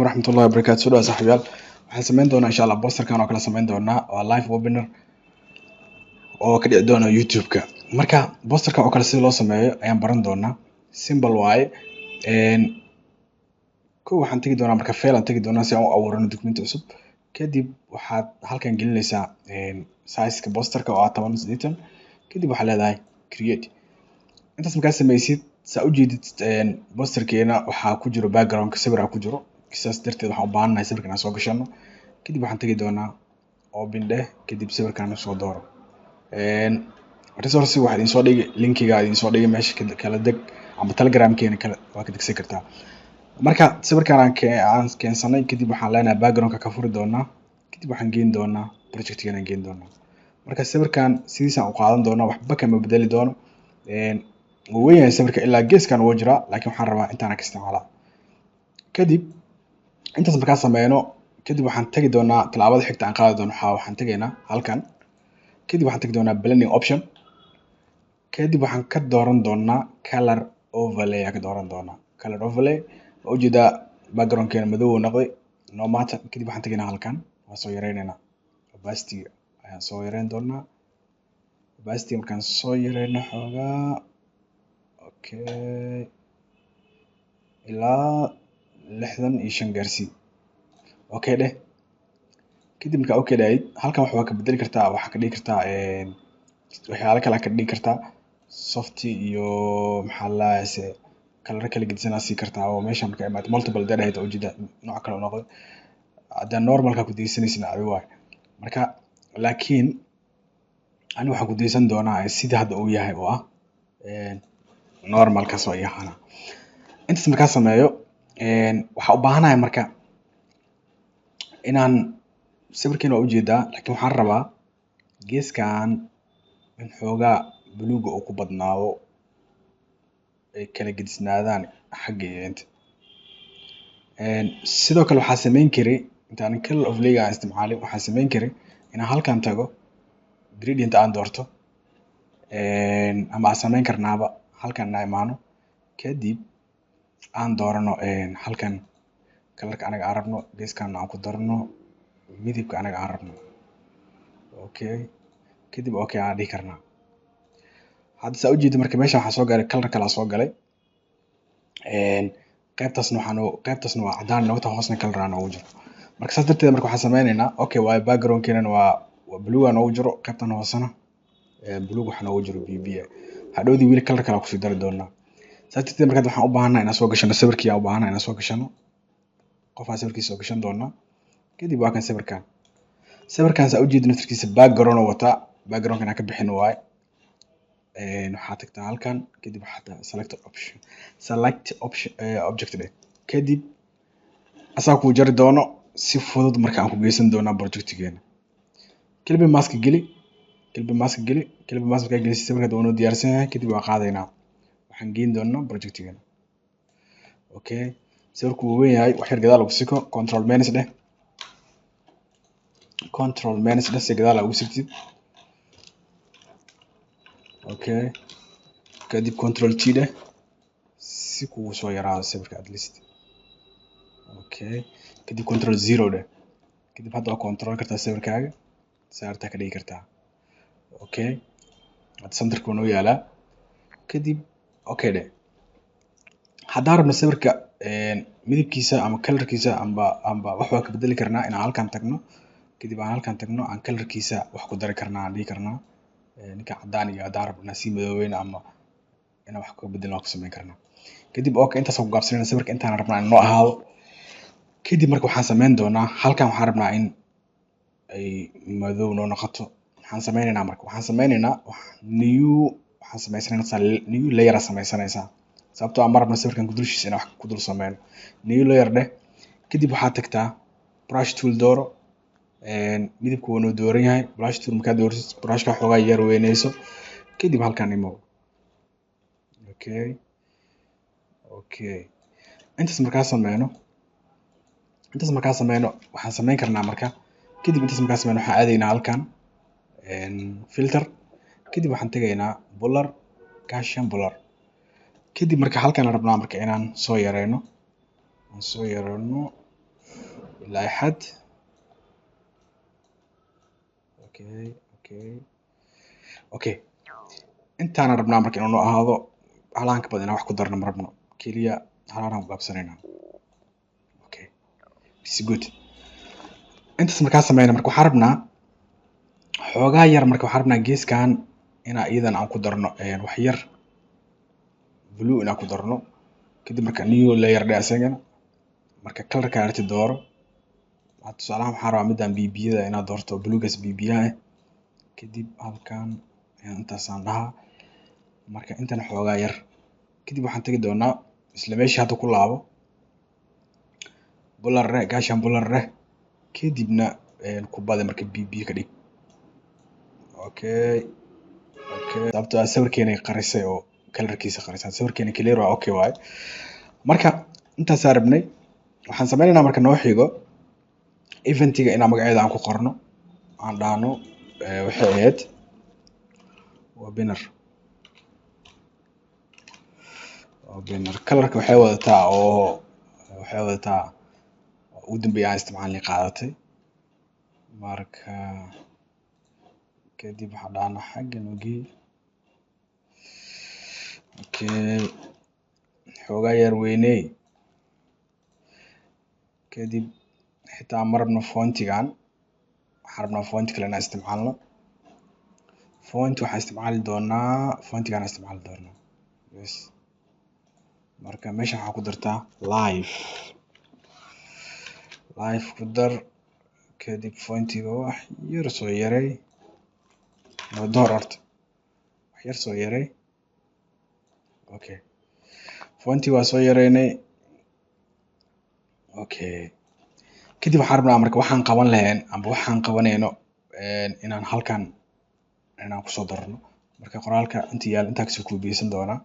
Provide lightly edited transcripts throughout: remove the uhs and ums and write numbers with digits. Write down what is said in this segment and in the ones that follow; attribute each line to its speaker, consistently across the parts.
Speaker 1: Waraxmatullahi wabarakaatu. Soo dhawaad, saaxiibayaal. Waxaan sameyn doonaa, insha Allah, posterkan oo kale sameyn doonaa. Waa live webinar oo ka dhici doona YouTube-ka. Marka posterkan oo kale sida loo sameeyo ayaan baran doonaa. Simple waaye. Kow, waxaan tegi doonaa marka file aan tegi doonaa si aan u abuurano document cusub. Kadib waxaad halkan gelinaysaa size-ka posterka oo ah 10 80. Kadib waxaad leedahay create. Intaas markaa sameysid, saa ujeedid, posterkeena waxaa ku jiro background-ka sawir aa ku jiro. Sidaas darteed waxaan u baahannahay sawirkan inaan soo gashano. Kadib waxaan tegi doonaa open dheh. Kadib sawirkan soo dooro. Resource waxaa idin soo dhigi, linkiga idin soo dhigi meesha kala deg ama Telegramkeena kale waa ka degsan kartaa. Marka sawirkan aan keensanay, kadib waxaan leenahay background-ka ka furi doonaa. Kadib waxaan geyn doonaa projectgeena aan geyn doonaa. Marka sawirkan sidiisaan u qaadan doonaa, waxba kama bedeli doono. Wuu weyn yahay sawirka, ilaa geeskan wuu jiraa, laakiin waxaan rabaa intaan ka isticmaalaa. Kadib intaas markaan sameyno, kadib waxaan tagi doonaa tallaabada xigta aan qaadi doono. Waxaan tegaynaa halkan. Kadib waxaan tagi doonaa blending option. Kadib waxaan ka dooran doonaa color overlay aan ka dooran doonaa color overlay. Waa ujeedaa, background-keena madow uu noqday. No matter. Kadib waxaan tegaynaa halkan, waan soo yareyneynaa, opacity ayaan soo yareyn doonaa. Opacity markaan soo yareyno xoogaa, okay, ilaa 65 gaarsii. Okay dheh. Kadib markaa okay dhahayd, halkan wax waa ka bedeli kartaa. Waxaa ka dhigi kartaa waxyaalo kale ka dhigi kartaa, soft iyo maxaa la dhahaye, kalaro kala gedisan aa sii kartaa. Oo meesha markaa imaato, multiple hadaa dhahayd, waa ujeedaa, nooc kale u noqday. Haddaa normalka ku daysanaysid, adi waay. Marka laakiin ani waxaan ku daysan doonaa sida hadda uu yahay oo ah normalkaas waa ii ahaana. Intaas markaa sameeyo, waxaa u baahanahay marka inaan sawirkeena waa ujeedaa, laakiin waxaan rabaa geeskan in xoogaa buluuga uu ku badnaado, ay kala gedisnaadaan xagga iyo inta. Sidoo kale waxaa sameyn karay, intaanan color overlay aan isticmaalin, waxaan sameyn karay inaan halkan tago, gradient aan doorto, ama aan sameyn karnaaba halkan inaan imaano, kadib aan doorano halkan colorka anaga aan rabno, geeskan aan ku darno midabka anaga aan rabno. Okay, kadib okay aan dhihi karnaa. Hadda saa ujeedi, marka meeshan waxaa soo galay color kale soo galay. Qaybtaasna waxaa noo, qaybtaasna waa cadaan nooga tahay, hoosna color aa noogu jiro. Marka saas darteed marka waxaan sameyneynaa, okay waayo, background-keenana waa blue aa noogu jiro, qaybtan hoosena blue waxaa noogu jiro biyo biyo. Hadhowdii weli color kale aa kusii dari doonaa. Saas darteed marka hadda waxaan u baahanahay inaan soo gashano sawirkii aan u baahanahay inaan soo gashano. Qofaan sawirkiisa soo gashan doonaa. Kadib waa kan sawirkan. Sawirkan saa ujeedi, naftirkiisa background oo wataa. Background inaan ka bixino waaye. Waxaa tagtaa halkan, kadib waxaa tagtaa select option, select option, object dheh. Kadib asaa kuu jari doono si fudud. Marka aan ku geysan doonaa projectigeena. Clipping mask geli, clipping mask geli. Clipping mask markaa gelisid, sawirka hadda waa noo diyaarsan yahay. Kadib waa qaadaynaa, waxaan geyn doonaa projectigeena. Okay, sawirku wuu weyn yahay, wax yar gadaal ugu siko. Control minus dheh, control minus dheh si gadaal aa ugu sigtid. Okay, kadib control T dheh si kugu soo yaraado sawirka at least. Okay, kadib control zero dheh. Kadib hadda waa control kartaa sawirkaaga, saartaa ka dhigi kartaa. Okay, hadda centerka wuu noo yaalaa. Kadib okay dheh. Haddaan rabno sawirka midabkiisa ama colorkiisa amba wax waa ka bedeli karnaa. Inaan halkan tagno, kadib aan halkan tagno, aan colorkiisa wax ku dari karnaa, aan dhihi karnaa ninka cadaan iyo haddaan rabno inaan sii madoobeyno ama inaan wax ka bedelno, waan ku sameyn karnaa. Kadib okay, intaas ku gaabsanayna. Sawirka intaan rabnaa in noo ahaado. Kadib marka waxaan sameyn doonaa, halkan waxaan rabnaa in ay madow noo noqoto. Maxaan sameyneynaa marka? Waxaan sameyneynaa new, waxaan sameysanaysaa new layer aa sameysanaysaa, sababtoo ah ma rabno sawirkan dushiisa inaan wax ku dul sameyno. New layer dheh. Kadib waxaad tagtaa brush tool dooro. Midabka wuu noo dooran yahay. Brush tool markaad dooratid, brushka xoogaa yar weyneyso. Kadib halkan imow. Okay, intaas markaa sameyno, waxaan sameyn karnaa marka. Kadib intaas markaa sameyno, waxaan aadaynaa halkan filter. Kadib waxaan tegaynaa blur, Gaussian blur. Kadib marka halkan rabnaa marka inaan soo yareyno, aan soo yareyno. Ilaa xad. Okay, okay, okay. Intaana rabnaa marka inuu noo ahaado halaan ka badan, inaan wax ku darno ma rabno, keliya halaan ku gaabsanaynaa. Okay, it's good. Intaas markaa sameyna, marka waxaan rabnaa xoogaa yar, marka waxaan rabnaa geeskan inaa iyadan aan ku darno wax yar blue inaan ku darno. Kadib marka new layer dhe asagana, marka colorka aragti dooro. Tusaalahan waxaan rabaa midaan bibiyada inaad doorto, bluegaas bibiyaha ah. Kadib halkan ayaan intaasaan dhahaa, marka intan xoogaa yar. Kadib waxaan tegi doonaa isla meeshii hadda, ku laabo, blur dheh, Gaussian blur dheh. Kadibna ku badi, marka bibiyo ka dhig. Okay, sababtoo ah sawirkeenay qarisay oo colorkiisa qarisay, sawirkeena clear waa, okay waaye. Marka intaasaa rabnay. Waxaan sameynaynaa marka noo xigo eventiga inaan magaceeda aan ku qorno, aan dhahno waxay ahayd webinar. Webinar colorka waxay wadataa oo waxay wadataa ugu dambeeya aan isticmaalnay qaadatay. Marka kadib waxaan dhahnaa xagga noo. Okay, xoogaa yar weyney. Kadib xitaa ma rabno fontigan, waxaan rabnaa font kale inaan isticmaalno. Font waxaan isticmaali doonaa, fontigan isticmaali doonaa. Yes, marka meesha waxaa ku dartaa live, live ku dar. Kadib fontiga wax yar soo yaray noo door, horta wax yar soo yaray. Okay, fonti waa soo yareynay. Okay, kadib waxaan rabnaa marka waxaan qaban lahayn amba waxaan qabanayno inaan halkan inaan kusoo darno. Marka qoraalka inta yaal intaa kasoo koobiyeysan doonaa,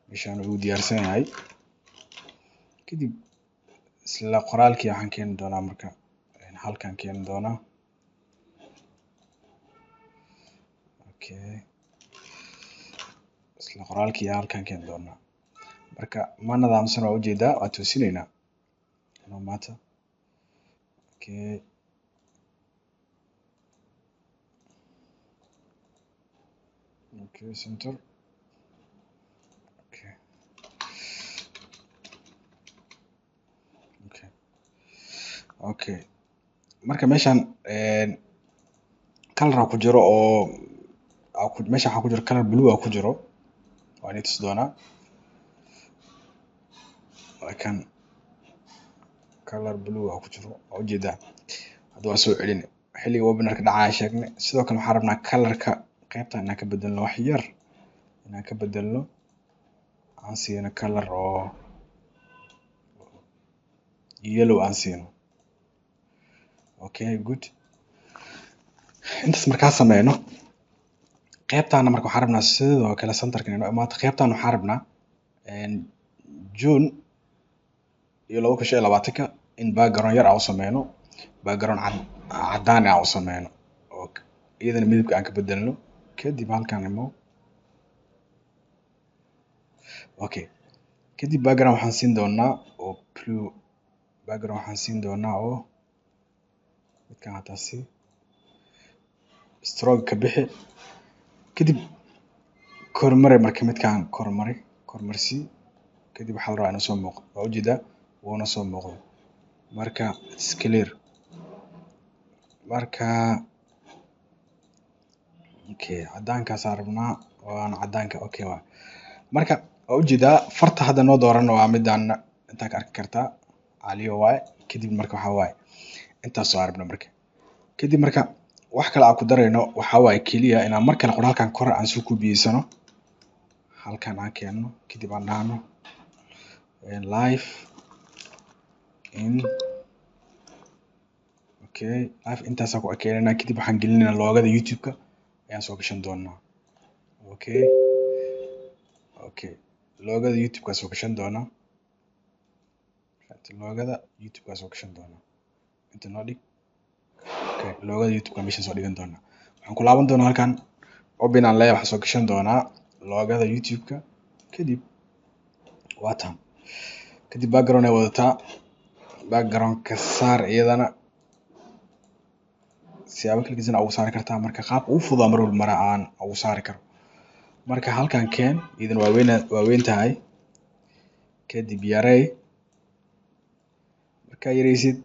Speaker 1: meeshaan uu diyaarsan yahay. Kadib isla qoraalkii waxaan keeni doonaa, marka halkan keeni doonaa. Okay, isla qoraalkii halkan keeni doonaa. Marka ma nidaamsan, waa ujeedaa, waa toosinaynaa, no matter. Okay, okay, center. Okay, okay, okay. Marka meeshan color ku jiro oo meesha waxaa ku jiro color blue ku jiro, waan i tusi doonaa. Waa kan, color blue ku jiro, waa ujeedaa. Hadda waa soo celin xilliga webinarka dhacaya sheegnay. Sidoo kale waxaan rabnaa colorka qaybtan inaan ka bedelno, wax yar inaan ka bedelno, aan siino color oo yellow aan siino. Okay, good. Intaas markaa sameyno, qaybtaana marka waxaan rabnaa sidoo kale centerka inoo imaato. Qaybtan waxaan rabnaa June iyo 2025-ka in background yar aan u sameyno, background cad cadaan aan u sameyno oo iyadana midabka aan ka bedelno. Kadib halkan imo. Okay, kadib background waxaan siin doonaa oo blue, background waxaan siin doonaa oo midkan hataa si stroke ka bixi. Kadib kormari, marka midkan kormari, kormarsii. Kadib waxaa la rabaa inuu soo muuqdo, waa ujeedaa, wuuna soo muuqdo. Marka it's clear. Marka okay, cadaankaasaa rabnaa, waana cadaanka. Okay, waa marka waa ujeedaa farta hadda noo dooran waa midaan, intaa ka arki kartaa, caliyo waaye. Kadib marka waxaa waaye intaas soo rabna. Marka kadib marka wax kale aan ku darayno waxaa waaye keliya inaan mar kale qoraalkan kore aan soo kobiyeysano, halkan aan keenno, kadib aan dhahno live in. Okay, live intaasaan ku ekeenaynaa. Kadib waxaan gelinaynaa logoda YouTube-ka ayaan soo gashan doonaa. Okay, logoda YouTube-ka soo gashan doonaa, logoda YouTube-ka soo gashan doonaa. Inta noo dhig. Okay, logoda YouTube-ka meeshan soo dhigan doonaa. Waxaan ku laaban doonaa halkan, open aan leeyahay, waxaan soo gashan doonaa logoda YouTube-ka. Kadib waa tan. Kadib background ay wadataa, Background ka saar iyadana, siyaabo kala gedisan ugu saari kartaa. Marka qaabka ugu fududaa mar walba mara aan ugu saari karo. Marka halkan keen, iyadana waa weyn, waa weyn tahay. Kadib yarey. Markaa yareysid,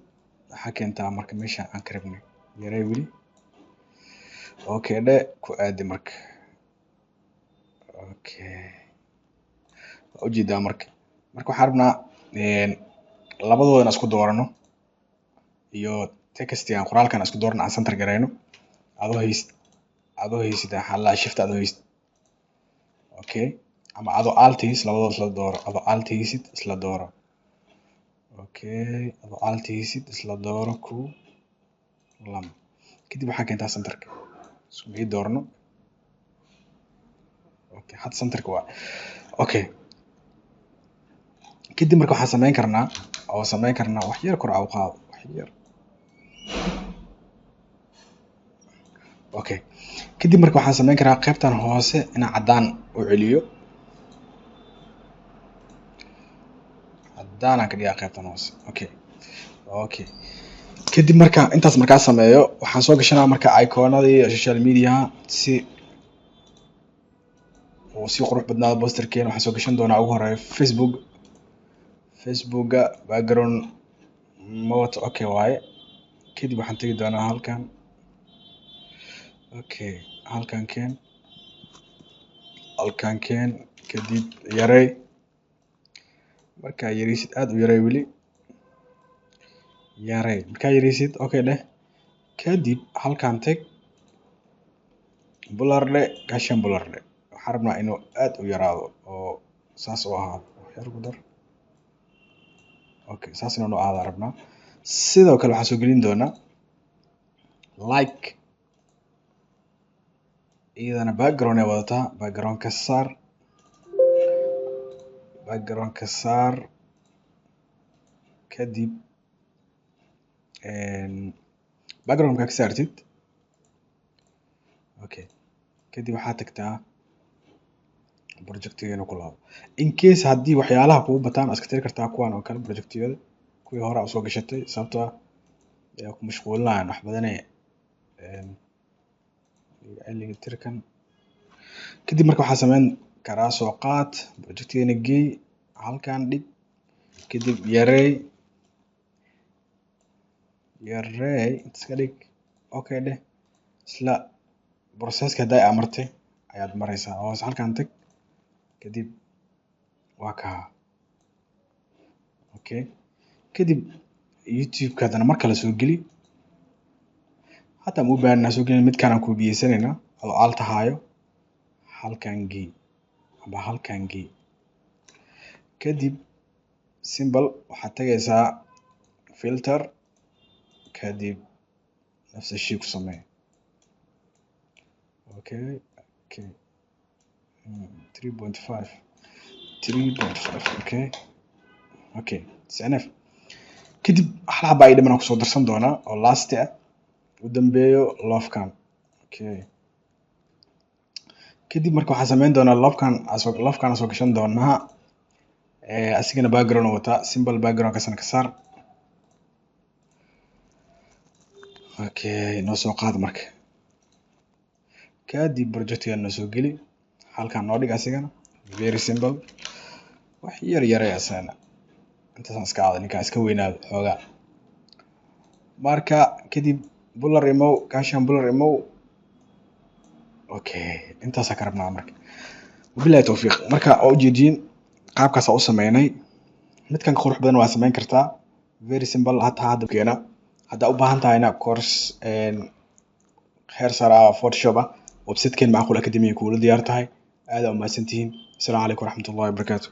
Speaker 1: waxaa keentaa marka meesha aan ka rabnay. Yarey weli. Okay dhe, ku aadi marka. Okay, waa ujeedaa. Marka waxaan rabnaa labadooda inaan isku doorano iyo textigan, qoraalkan isku doorano, aan center gareyno. Adoo haysid waxaa la shift adoo haysid, okay, ama adoo alt haysid, labadooda isla dooro. Adoo alt haysid isla dooro. Okay, adoo alt haysid isla dooro kow, lama. Kadib waxaa keentaa centerka, isku ii doorno. Okay, hadda centerka waa okay. Kadib marka waxaan sameyn karnaa wax yar kor u qaado, wax yar. Okay, kadib marka waxaan sameyn karaa qaybtan hoose inaan caddaan u celiyo. Caddaan aan ka dhigaa qaybtan hoose. Okay. Kadib marka intaas markaa sameeyo, waxaan soo gashanaa marka iconadii social media si uu si qurux badnaado posterkeena. Waxaan soo gashan doonaa ugu horeeya Facebook. Facebooka background ma wato. Okay waaye. Kadib waxaan tegi doonaa halkan. Okay, halkan keen, halkan keen. Kadib yarey. Markaa yareysid, aad u yarey, weli yarey. Markaa yareysid, okay dheh. Kadib halkan tag, blur dhe, Gaussian blur dhe. Waxaan rabnaa inuu aad u yaraado oo saas u ahaado. Wax yar ku dar. Okay, saas inuu ahaado rabnaa. Sidoo kale waxaan soo gelin doonaa like. Iyadana background ay wadataa. Background ka saar, background ka saar. Kadib background markaa ka saartid, okay, kadib waxaad tagtaa projectigeena ku laabo. In case haddii waxyaalaha kugu bataan, waa iska tiri kartaa kuwan oo kale, projectiyada kuwii hore aa usoo gashatay, sababtoo ah ku mashquulinayaan wax badane celiga tirkan. Kadib marka waxaa sameyn karaa, soo qaad projectigeena, geey halkan, dhig. Kadib yarey, yarey, inta iska dhig. Okay dheh. Isla processka hadday aa martay ayaad maraysaa. Hoos halkan tag, kadib waa kaa. Okay, kadib YouTube-ka haddana mar kale soo geli. Hataa ma u baahna soo gelin, midkaan aan koobiyeysanayna. Adoo alt haayo, halkan gey amba halkan gey. Kadib simple waxaad tagaysaa filter. Kadib nafsa shay ku samee. Okay, 3.5, 3.5. Okay, cnf. Kadib hal xaba ay dhiman aan kusoo darsan doonaa oo last ah, u dambeeyo lovekan. Okay, kadib marka waxaan sameyn doonaa lovekan, lovekan soo gashan doonaa. Asigana background wataa. Simple, background kasana ka saar. Okay, noo soo qaad marka. Kadib projectigan noo soo geli, halkan noo dhig. Asigana very simple, wax yar yaray asagana. Intaasaan iska aado, ninkaan iska weynaado xoogaa. Marka kadib blur imow, Gaussian blur imow. Okay, intaasaa ka rabnaa marka. Wabillahi tawfiiq. Marka waa ujeediin qaabkaas u sameynay. Midkan ka qurux badan waa sameyn kartaa, very simple. Hataa hadda keena haddaa u baahan tahayna course heer sare ah Photoshop ah, website-keen Macquul Academy kuula diyaar tahay. Aad aa umahadsantihiin. Asalaamu calaykum waraxmatullahi wabarakaatu.